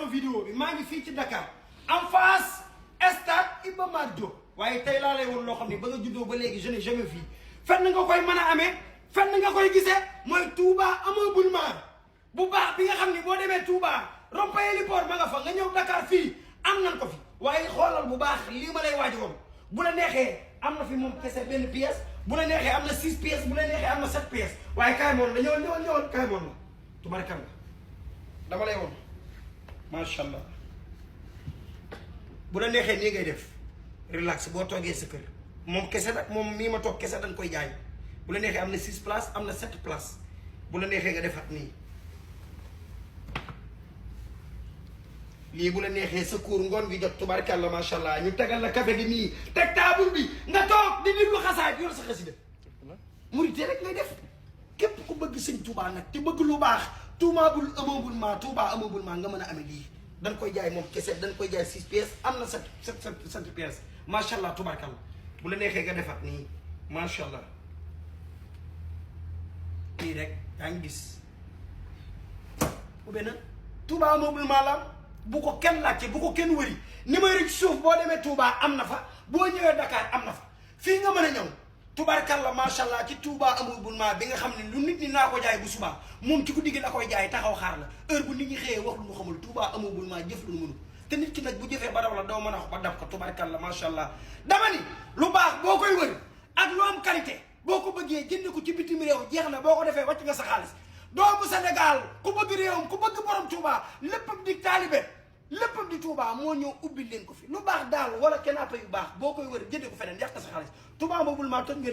vidéo bi maa ngi fii ci Dakar en face stade Iba Mar Diop waaye tey laa lay woon loo xam ne ba nga juddoo ba léegi je n'ai jamais vu fenn nga koy mën a amee fenn nga koy gisee mooy Touba ameublement bu baax bi nga xam ni boo demee Touba rond-point héliport ma nga fa nga ñëw Dakar fii am nañ ko fi waaye xoolal bu baax lii ma lay waaj woon bu la neexee am na fi moom kese benn pièce bu la neexee am na 6 pièces bu la neexee am na 7 pièces waaye kaay moon la ñëwal kaay moon la tubarkalla dama lay woon macha allah bu la neexee nii ngay def relax boo toogee sa kër moom kese nag moom mii ma toog kese dañ koy jaay bu la neexee am na 6 places am na 7 places bu la neexee nga defat nii lii bu la neexee sa kuur ngoon gi jot tubarkalla macha allah ñu tegal la café gi nii teg taabul bi nga toog di déglu xasaay yor sa xasida murite rek ngay def képp ku bëgg sëñ Touba nag te bëgg lu baax Touba ameublement nga mën a amee lii dañ koy jaay moom kese dañ koy jaay 6 pièces am na 7 pièces macha allah tubarkalla bu la neexee nga defat nii macha allah lii rek yaa ngi gis bu benn Touba ameublement la bu ko kenn laajte bu ko kenn wëri numéro ci suuf boo demee Touba am na fa boo ñëwee Dakar am na fa fii nga mën a ñëw tubarkalla macha allah ci Touba ameublement bi nga xam ne lu nit ñi naa ko jaay bu subaa moom ci guddi gi da koy jaay taxaw xaar la heure bu nit ñi xëyee wax lu ñu xamul Touba ameublement jëf lu ñu mënu te nit ki nag bu jëfee ba daw la doo mën a wax ba dab ko tubarkalla macha allah dama ni lu baax boo koy wëri ak lu am qualité boo ko bëggee jënd ko ci bitim réew jeex na boo ko defee wàcc nga sa xaalis doomu Sénégal ku bëgg réewam ku bëgg borom Touba léppam di taalibe léppam di Touba moo ñëw ubbi leen ko fi lu baax daal wala kenn yu baax boo koy wër jëndee ko feneen yàq sa xaalis Touba ameublement toj nga